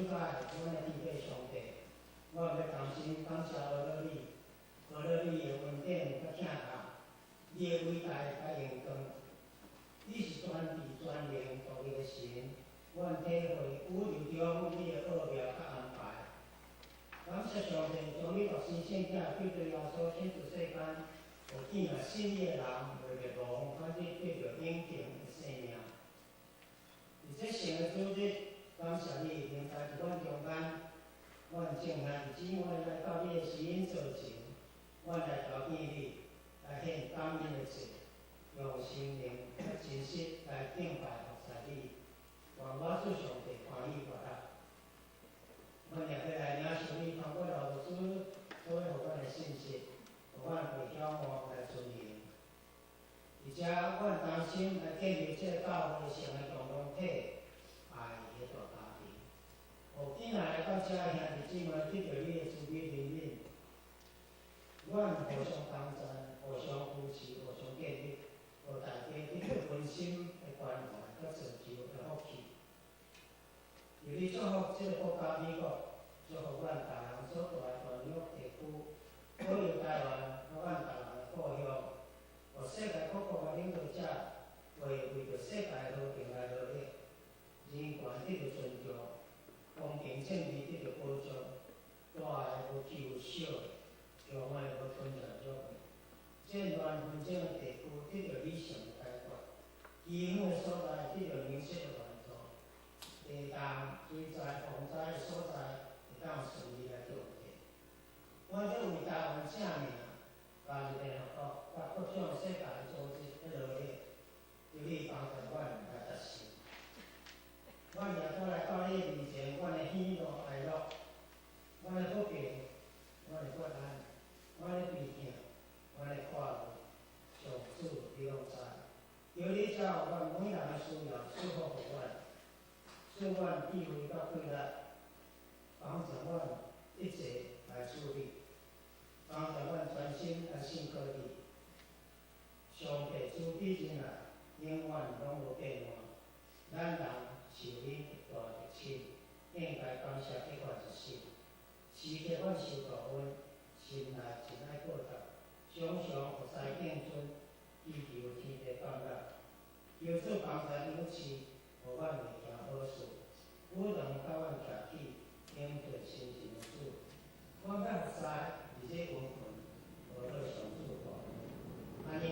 主宰，阮的天父上帝，我欲同心感謝阿樂你，阿樂你的恩典佮疼愛，你的偉大佮榮光。你是全智全能獨一的神，阮體會宇宙中你的奧妙佮安排。感謝上帝將你獨生聖子救主耶穌遣至世間，予囝若信伊的人袂滅亡，反而得著永恆的生命。佇這聖的主日，感謝你臨在佇阮中間，阮眾兄弟姊妹來到你的施恩座前，阮來朝見你，來獻感恩的祭，用心靈佮真實來敬拜服侍你。願我主上帝歡喜悅納。阮也欲來領受你通過老師所予阮的信息，予阮會曉悟來遵行。而且，阮同心來建立這个教會聖的共同體，愛的大家庭。予囝來到遮兄弟姊妹得著你的慈悲憐憫，阮互相幫贊、互相扶持、互相建立，予大家得著溫馨的關懷佮造就的福氣。求你祝福這个國家美國，祝福阮台灣所蹛的大紐約地區，保佑台灣佮阮台灣的故鄉，予世界各國的領導者會為著世界和平來努力，人權得著尊重，公平正義得著保障，大的無欺負小的，強的無吞食弱的，戰亂紛爭的地區得著理性的解決，饑荒的所在得著糧食的援助，地動、水災、風災的所在會當順利來重建。阮欲為台灣正名，加入聯合國佮各種世界組織咧努力，求你幫助阮來達成。阮也閣來到你面前，阮的喜怒哀樂，阮的不平，阮的不安，阮的悲痛，阮的快樂，上主你攏知。求你照阮每人的需要賜福予阮，賜阮智慧佮氣力，幫助阮一齊來處理，幫助阮專心來信靠你。上帝慈悲仁愛，永遠攏無變換。咱人受你極大的親，應該感謝彼款一心。時刻阮受大恩，心內真愛報答，常常服侍敬尊，祈求天父降納。求主幫助阮試，予阮會行好事，有能佮阮徛起，應對親近的主。阮欲服侍佇這溫泉，學做上主大。按呢，